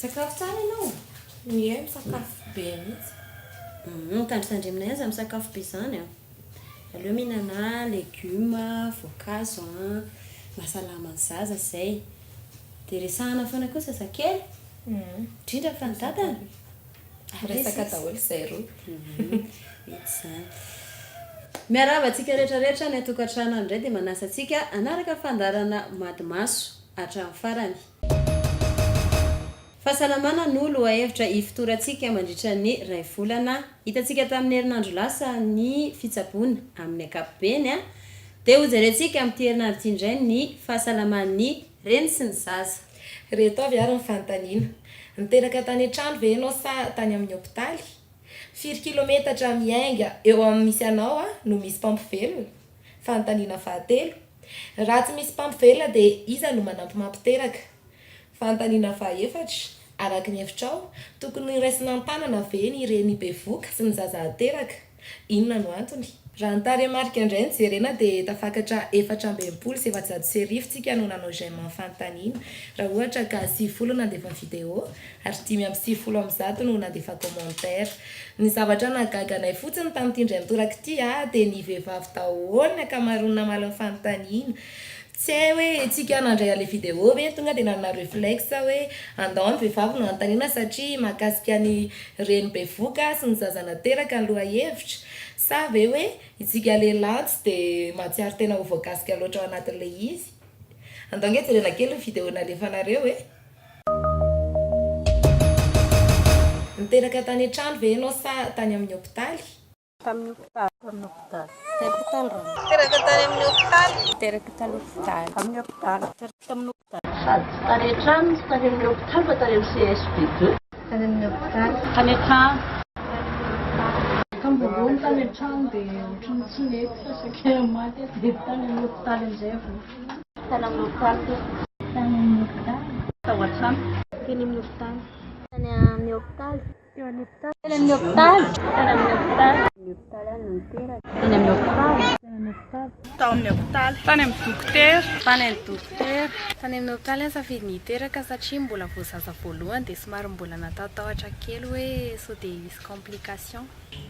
Misakafo tsara ianao? Ie, misakafo be mihitsy. Tandrintandremina ihany izany misakafo be izany an. Aleo mihinana legioma, voankazo an, mahasalama ny zaza izay. Dia resahana foana koa zazakely, indrindra fa ny dadany. Miresaka daholo izay roa. Mety izany. Miarahaba antsika rehetra rehetra any an-tokantrano any indray dia manasa antsika hanaraka fandaharana Madimaso hatramin'ny farany. Fahasalamana no lohahevitra ifotorantsika mandritra ny iray volana. Hitantsika tamin'ny herinandro lasa ny fitsaboana amin'ny ankapobeny. Dia hojerentsika amin'ity herinandro ity indray ny fahasalaman'ny reny sy ny zaza. Ireto avy ary ny fanontaniana. Niteraka tany an-trano ve ianao sa tany amin'ny hopitaly? Firy kilometatra miainga eo amin'ny misy anao no misy mpampivelona? Fanontaniana fahatelo. Raha tsy misy mpampivelona dia iza no manampy mampiteraka? Fanontaniana fahaefatra, Araka ny hevitrao, tokony horaisina an-tanana ve ny reny bevohoka sy ny zaza hateraka? Inona no antony? Raha ny tarehimarika indray no jerena dia tafakatra 1464 tsika no nanao j'aime ny fanontaniana, raha ohatra ka 90 no nandefa vidéo ary 195 no nandefa commentaire. Ny zavatra nahagaga anay fotsiny tamin'ity indray mitoraka ity dia ny vehivavy daholo ny ankamaroany namaly ny fanontaniana. Tsy hay hoe tsika nandray an'ilay vidéo ve tonga dia nanana reflexe hoe andao ny vehivavy no anontaniana satria mahakasika ny reny bevoka sy ny zaza nateraka ny lohahevitra sa ve hoe itsika lehilahy tsy dia mahatsiaro tena ho voakasika loatra ao anatin'ilay izy? Andao ange jerena kely ny vidéo nalefanareo e! Niteraka tany an-trano ve ianao sa tany amin'ny hopitaly? Tamin'ny hopitaly. Tamin'ny hopitaly. Tamin'ny hopitaly raha. Teraka tany amin'ny hopitaly. Teraka tany hopitaly. Tamin'ny hopitaly. Teraka tamin'ny hopitaly. Sady tsy tany an-trano no tsy tany amin'ny hopitaly fa tany amin'ny CSB deux. Tany amin'ny hopitaly. Tany an-trano. Tamin'ny voalohany tany an-trano dia ohatran'ny tsy nety fa saika maty aho dia tany amin'ny hopitaly amin'izay avy eo. Tany amin'ny hopitaly teo. Tany amin'ny hopitaly. Tao an-trano. Teny amin'ny hopitaly. Tany amin'ny hopitaly. Teo amin'ny hopitaly. Teny amin'ny hopitaly. Tany amin'ny hopitaly. Ny hopitaly any no niteraka. Teny amin'ny hopitaly. Teny amin'ny hopitaly. Tao amin'ny hopitaly. Tany amin'ny dokotera. Tany amin'ny dokotera. Tany amin'ny hopitaly aho nisafidy ny hiteraka satria mbola vao zaza voalohany dia somary mbola natahotahotra kely hoe sao dia hisy complication.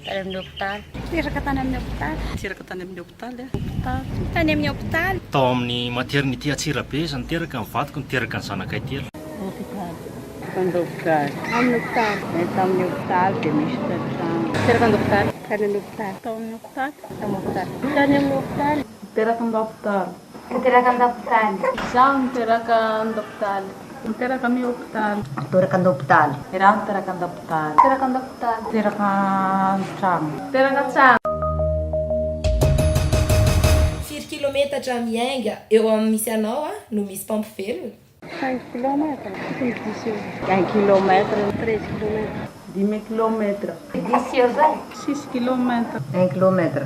Tany amin'ny hopitaly. Teraka tany amin'ny hopitaly. Teraka tany amin'ny hopitaly aho. Hopitaly. Tany amin'ny hopitaly. Tao amin'ny maternité Antsirabe izy niteraka, ny vadiko niteraka ny zanakay telo. Hopitaly. Tany hopitaly. Amin'ny hopitaly. Nay tamin'ny hopitaly dia misy trano. Teraka amin'ny hopitaly. Tany amin'ny hopitaly. Tao amin'ny hopitaly. Tamin'ny hopitaly. Tany amin'ny hopitaly. Niteraka amin'ny hopitaly. Niteraka amin'ny hopitaly. Izaho niteraka amin'ny hopitaly. Niteraka amin'ny hopitaly. Niteraka amin'ny hopitaly. Iraho niteraka amin'ny hopitaly. Niteraka amin'ny hopitaly. Niteraka an-trano. Niteraka an-trano. Firy kilometatra miainga eo amin'ny misy anao no misy mpampivelona? Cinq kilomètres, tokony dix eo. Un kilomètre. 13 kilomètres. Dimy kilomètre. Dix eo zay. Six kilomètre. Un kilomètre.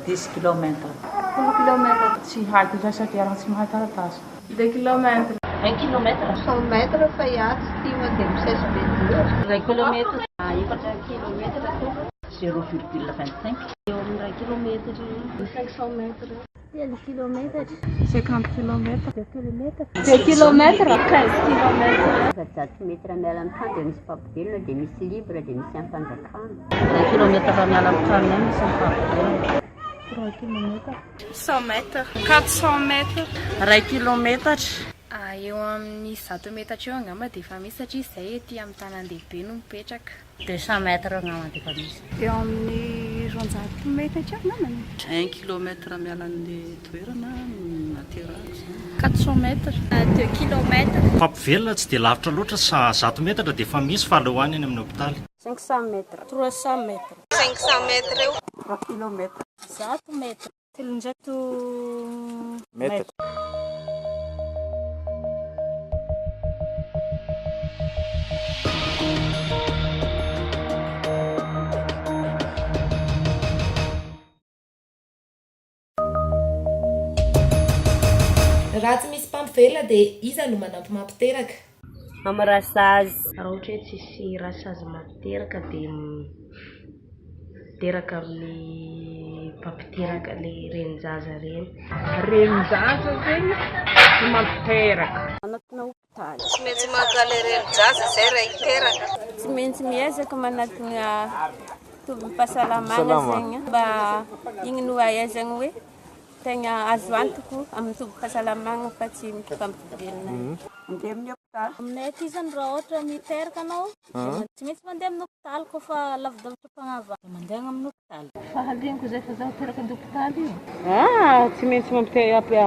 Dix kilomètre. Folo kilomètre. Tsy haiko izay satria raha tsy mahay taratasy. Deux kilomètres. Un kilomètre. Cent mètres fa iaho tsy tia mandeha mi-CSB deux. Iray kilometatra. Efatra kilometatra tompoko. Zéro virgule vingt cinq. Eo amin'ny iray kilometatra eo. 500 mètres. Telo kilometatra. 50 kilomètres. Deux kilomètres. Deux kilomètres. 15 kilomètres. 400 mètres miala amin'ny trano dia misy mpampivelona dia misy libre dia misy an'ny fanjakana. Iray kilometatra miala amin'ny tranonay misy ny mpampivelona. 3 kilomètres. 100 mètres. 400 mètres. Iray kilometatra. Eo amin'ny 100 metatra eo angamba dia efa misy satria izahay ety amin'ny tanan-dehibe no mipetraka. 200 mètres angamba dia efa misy. Eo amin'ny 200 metatra eo angambany. Un kilomètre miala ny toerana naterahako izany. 400 mètres. 2 kilomètres. Mpampivelona tsy dia lavitra loatra, sa 100 metatra dia efa misy fa aleo any any amin'ny hopitaly. 500 mètres. 300 mètres. 500 mètres eo. 3 kilomètres. 100 mètres. 300 Metatra. Raha tsy misy mpampivelona dia iza no manampy mampiteraka? Amin'ny rasazy. Raha ohatra hoe tsisy rasazy mampiteraka dia miteraka amin'ny. mpampiteraka le renin-jaza reny. Renin-jaza zegny no mampiteraka. Manatona hopitaly. Tsy maintsy maka le renin-jaza zay raha hiteraka. Tsy maintsy miezaka manatona tobim-pahasalamana zegny mba igny no ahaizagna hoe tegna azo antoko amin'ny tobim-pahasalamana fa tsy mpampivelona. Mandeha amin'ny hopitaly. Aminay aty zany raha ohatra miteraka anao tsy maintsy mandeha amin'ny hopitaly koa fa lavidavitra mpagnava. Mandeha amin'ny hopitaly. Fahaleniko zay fa zaho teraka an-dopitaly io. Ah, tsy maintsy mampite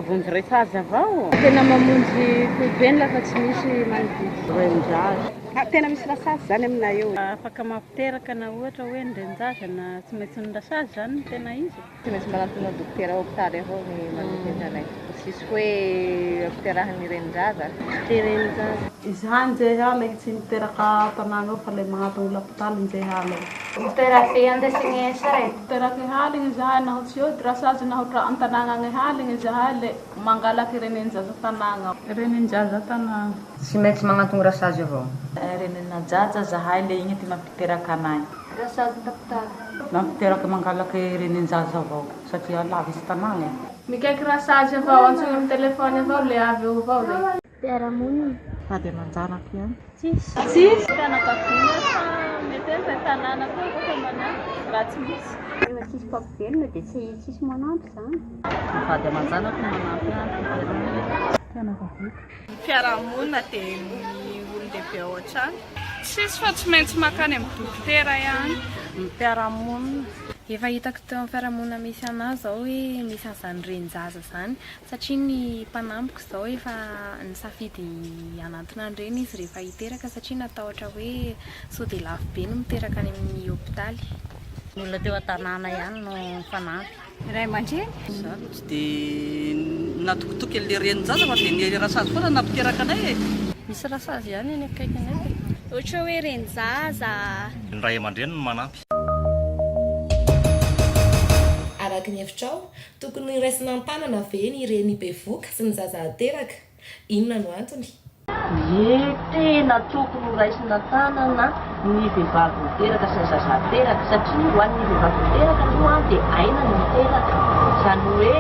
vonjy rasazy avao. Tena mamonjy foibeny lafa tsy misy manodidina. Renin-jaza. Tena misy rasazy zany aminay eo. Afaka mampiteraka na ohatra hoe ny renin-jaza na tsy maintsy ny rasazy zany no tena izy. Tsy maintsy manantona dokotera hopitaly avao ny manodidina anay. Tsisy hoe ampiterahan'ny renin-jaza. Ty renin-jaza. Izany zay hala tsy miteraka an-tanàna eo fa le magnatona lapotaly nzay hala. Miteraky andesigny sarety. Miteraky haligny zahay naho tsy eo rasazy naho tra an-tanàna agny haligny zahay le mangalaky renin-jaza tanàgna. Renin-jaza tanàgna. Tsy maintsy magnantogno rasazy avao. Renin-jaza zahay le igny ty mampiteraka anay. Rasazy lapotaly. Mampiteraka mangalaky renin-jaza avao satria lavitsy tanàgna e. Mikaiky rasazy avao, antsoigny amin'ny telefony avao le avy eo avao le. Mpiara-monina. Vady aman-janako ihany. Tsisy. Tsisy. Fianakaviana fa mety hoe izay tanàna koa afaka manampy raha tsy misy. Rehefa tsisy mpampivelona dia tsy tsisy manampy izany. Ny vady aman-janako no manampy ahy amin'ny fiterahana. Fianakaviako. Ny fiarahamonina dia ny olon-dehibe ao an-trano. Tsisy fa tsy maintsy mankany amin'ny dokotera ihany. Ny mpiara-monina. Efa hitako teo amin'ny fiarahamonina misy anah izao hoe misy an'izany renin-jaza izany satria ny mpanampiko izao efa nisafidy hanantona an'ireny izy rehefa hiteraka satria natahotra hoe sao dia lafo be ny miteraka any amin'ny hopitaly. Ny olona teo an-tanàna ihany no nifanampy. Ray aman-dreny. Za aloha tsy dia natokitoky an'le renin-jaza fa dia ny rasazy foana nampiteraka anay e. Misy rasazy ihany eny akaikinay e. Ohatra hoe renin-jaza. Ny ray aman-dreny no manampy. Araka ny hevitrao, tokony raisina an-tanana ve ny reny bevoka sy ny zaza ateraka? Inona no antony? Ie, tena tokony ho raisina an-tanana ny vehivavy miteraka sy ny zaza teraka satria ho an'ny vehivavy miteraka aloha dia aina ny miteraka. Izany hoe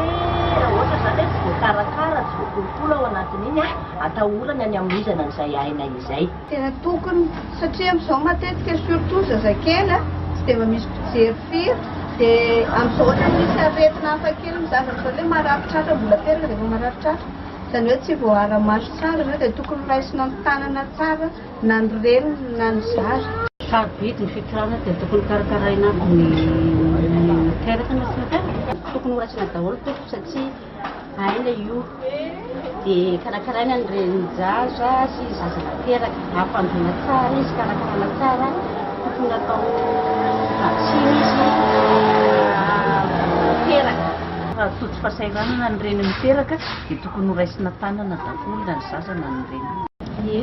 raha ohatra izany hoe tsy voakarakara, tsy voakolokolo ao anatin'iny, atahorana ny hamoizana an'izay aina izay. Tena tokony satria amin'izao matetika surtout zazakely a, tsy dia mba misy mpijery firy dia amin'izao ohatran'ny misy aretina hafa kely ny zaza amin'izao ilay marary tratra mbola teraka dia efa marary tratra. Izany hoe tsy voaara-maso tsara izany dia tokony raisina an-tanana tsara na ny reniny na ny zaza. Sarobidy ny fitirana dia tokony karakaraina aby ny miteraka na tsy miteraka. Tokony ho raisina daholo tompoko satria aina io dia karakaraina ny renin-jaza sy zaza nateraka, ampandroina tsara izy, karakarana tsara, tokony atao vaksiny izy vao teraka. Raha tojo fahasahiranana ny reny miteraka dia tokony ho raisina tanana daholo na ny zaza na ny reniny. Ie,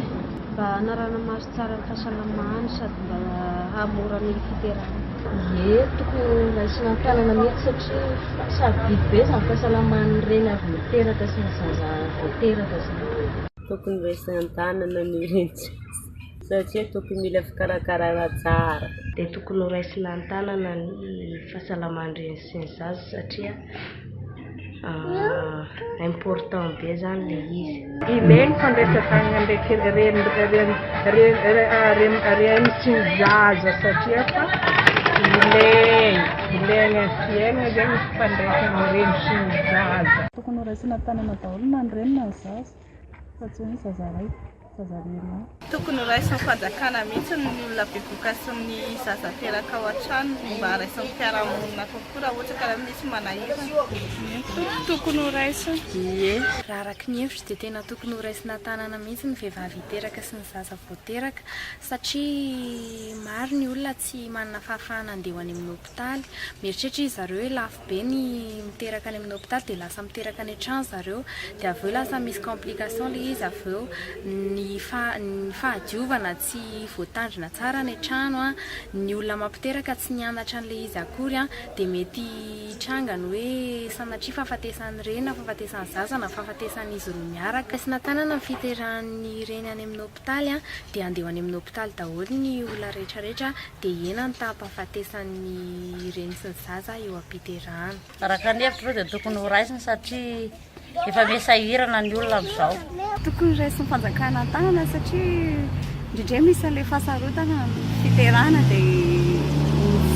mba hanarahana maso tsara ny fahasalamany sady mba hahamora ny fiterahana. Ie, tokony ho raisina an-tanana mihitsy satria sarobidy be izany fahasalaman'ny reny avy niteraka sy ny zaza vao teraka izany. Tokony raisina an-tanana ny reny satria tokony mila fikarakarana tsara. Dia tokony ho raisina an-tanana ny fahasalaman'ny reny sy ny zaza satria important be zany le izy. Ilainy fandraisan-tanana ndraiky reny reny reny sy ny zaza satria fa ilainy ilainy amin'ny fiainana zegny ny fifandraisan'ny reny sy ny zaza. Tokony ho raisina an-tanana daholo na ny reny na ny zaza fa tsy hoe ny zaza raiky. Zaza irery ihany. Tokony ho raisin'ny fanjakana mihitsy ny olona bevohoka sy ny zaza teraka ao an-trano mba raisin'ny mpiara-monina kokoa raha ohatra ka misy manahirana. Tokony ho raisina. Ie. Raha araka ny hevitro dia tena tokony ho raisina an-tanana mihitsy ny vehivavy hiteraka sy ny zaza vao teraka satria maro ny olona tsy manana fahafahana handeha ho any amin'ny hopitaly. Mieritreritra izy zareo hoe lafo be ny miteraka any amin'ny hopitaly dia lasa miteraka any an-trano zareo dia avy eo lasa misy complication ilay izy avy eo. Ny Ny faha, ny fahadiovana tsy voatandrina tsara any an-trano an, ny olona mampiteraka tsy nianatra an'ilay izy akory an, dia mety hitranga ny hoe sanatria fahafatesan'ny reny na fahafatesan'ny zaza na fahafatesan'izy roa miaraka. Raisina an-tanana ny fiterahan'ny reny any amin'ny hopitaly an, dia handeha ho any amin'ny hopitaly daholo ny olona rehetra rehetra dia hihena ny taham-pahafatesan'ny reny sy ny zaza eo am-piterahana. Araka ny hevitro aloha dia tokony ho raisina satria efa miha sahirana ny olona amin'izao. Tokony raisin'ny fanjakana an-tanana satria indraindray misy an'ilay fahasarotana amin'ny fiterahana dia ny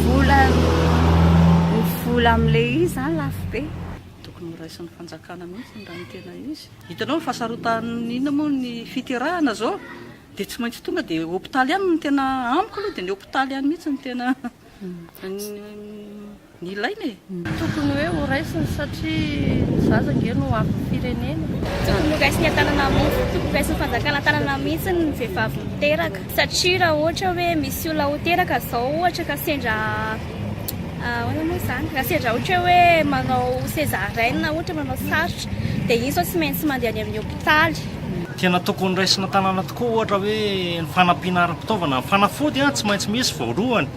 vola ny vola amin'ilay izy izany lafo be. Tokony ho raisin'ny fanjakana mihitsy raha ny tena izy. Hitanao ny fahasarotan'ny inona moa ny fiterahana izao dia tsy maintsy tonga dia hopitaly ihany no tena amiko aloha dia ny hopitaly ihany mihitsy no tena Ny ilaina e! Tokony hoe ho raisiny satria ny zaza ange no ho avin'ny firenena. Tokony ho raisiny an-tanana mihitsy, tokony ho raisin'ny fanjakana an-tanana mihitsy ny vehivavy miteraka satria raha ohatra hoe misy olona ho teraka izao ohatra ka sendra ahoana moa izany, raha sendra ohatra hoe manao césarienne ohatra manao sarotra dia iny izao tsy maintsy mandeha any amin'ny hopitaly. Tena tokony raisina an-tanana tokoa ohatra hoe ny fanampiana ara-pitaovana, ny fanafody tsy maintsy misy voalohany.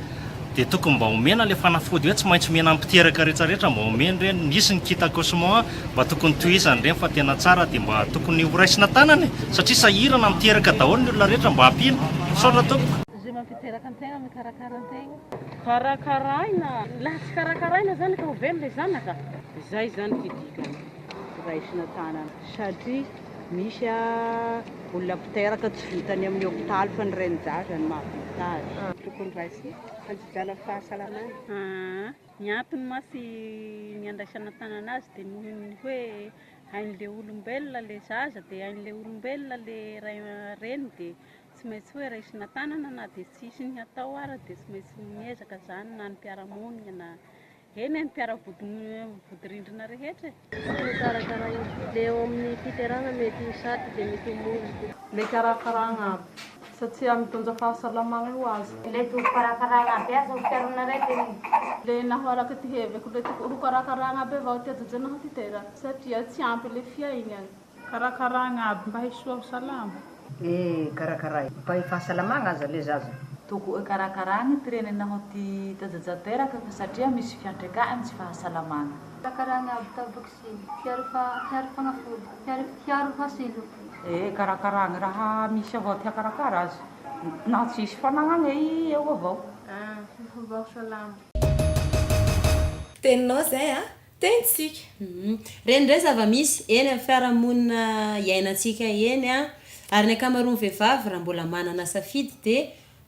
Dia tokony mba omena ilay fanafody hoe tsy maintsy omena ny mpiteraka rehetra rehetra mba omena ireny, nisy ny kit accouchement mba tokony tohizana ireny fa tena tsara dia mba tokony ho raisina tanana e! satria sahirana miteraka daholo ny olona rehetra mba ampiana. Misaotra tompoko. Zay mampiteraka antegna mikarakara antegna. Karakaraina, laha tsy karakaraina zany ka ho velona i zanaka? Zay zany ty dikany, raisina tanana satria Misy olona mpiteraka tsy vitany amin'ny hopitaly fa ny renin-jaza no mahavita azy. Tokony raisina fanjijana fahasalamana. Ny antony mantsy ny andraisana an-tanana azy dia noho ny hoe hain'ilay olombelona ilay zaza dia hain'ilay olombelona ilay ray reny dia tsy maintsy hoe raisina an-tanana na dia tsisy ny hatao ara dia tsy maintsy miezaka izany na ny mpiara-monina na Eny e, ny mpiara-vodirindrina rehetra e. Tokony karakaraina. Le eo amin'ny fiterahana mety ho sarotra dia mety ho moly. Le karakaragna aby satria mitondra fahasalamagna ho azy. Le toko karakaragna aby aza ho fiarona raiky. Le naho araka ty heviko le toko ho karakaragna aby avao ty ajaja naho ty teraka satria tsy ampy le fiaignagna. Karakaragna aby mba hisoa ho salama. Eh karakaraina mba hi fahasalamagna aza le zaza. Toko'e karakaragny ty reny naho ty tajaja teraka fa satria misy fiantreka'e amy tsy fahasalamagna. Karakaragny aby tabaky sy hiaro fa hiaro fagnafody hiaro hiaro hasilo. Eh karakaragny raha misy avao ty hakarakara azy naho tsisy fanagnagna i eo avao. Ah mba ho salama. Teninao izay a! Tenintsika. Ireny indray zava-misy eny amin'ny fiarahamonina iainantsika eny ary ny ankamaroan'ny vehivavy raha mbola manana safidy dia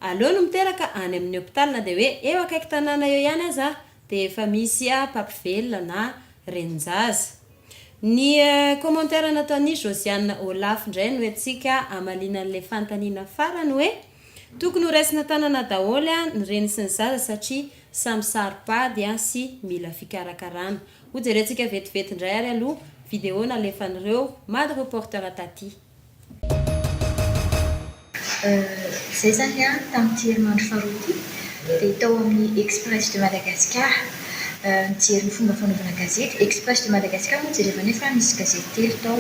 aleony miteraka any amin'ny hopitaly na dia hoe eo akaiky tanàna eo ihany aza dia efa misy mpampivelona na renin-jaza. Ny commentaire nataon'i Josiane Olaf indray no entintsika hamaliana an'ilay fanontaniana farany hoe Tokony ho raisina tanana daholo ny reny sy ny zaza satria samy saro-pady sy mila fikarakarana. Ho jerentsika vetivety indray ary aloha vidéo nalefan'ireo Mad Reporter taty. Izay izany an, tamin'ity herinandro faharoa ity dia tao amin'ny Express de Madagascar nijery ny fomba fanaovana gazety. Express de Madagascar moa jerevana fa nisy gazety telo tao.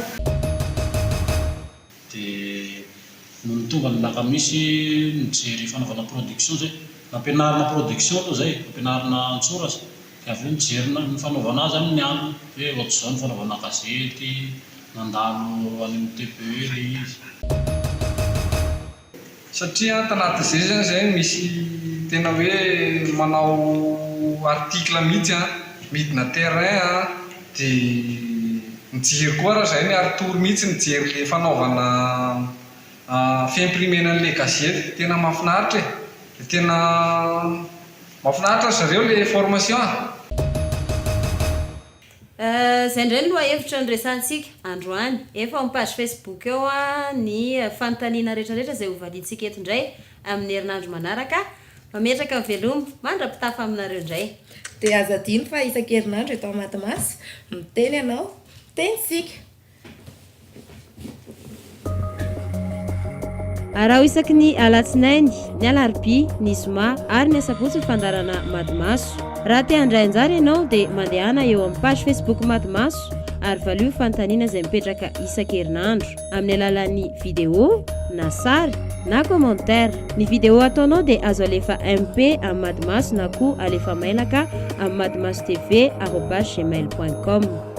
Dia nony tonga ny alakamisy nijery fanaovana production zay, nampianarina production aloha zay, nampianarina an-tsoratra, dia avy eo nijery ny fanaovana azy zany ny alina, hoe ohatr'izao ny fanaovana gazety, nandalo any amin'ny TPE ilay izy. Satria tanatin'izay zany zay misy tena hoe manao article mihitsy an, midina terrain an, dia mijery koa ary zahay miari-tory mihitsy mijery le fanaovana fi-imprimer-na an'le gazety, tena mahafinaritra e! Dia tena mahafinaritra ry zareo le formation a! Izay indray ny lohahevitra noresahantsika androany. Efa ao amin'ny page Facebook eo ny fanontaniana rehetra rehetra izay hovaliantsika eto indray amin'ny herinandro manaraka. Mametraka ny veloma mandra-pitafa aminareo indray. Dia aza adino fa isan-kerinandro eto Matimaso, miteny ianao, miteny isika. Araho isaky ny alatsinainy, ny alarobia, ny zoma ary ny asabotsy ny fandaharana Madimaso. Raha te handray anjara ianao dia mandehana eo amin'ny page Facebook Madimaso. ary valio fanontaniana izay mipetraka isan-kerinandro amin'ny alalan'ny vidéo na sary na commentaire. Ny vidéo ataonao dia azo alefa MP amin'ny Madimaso na koa alefa mailaka amin'ny madimasotv arobase gmail point com.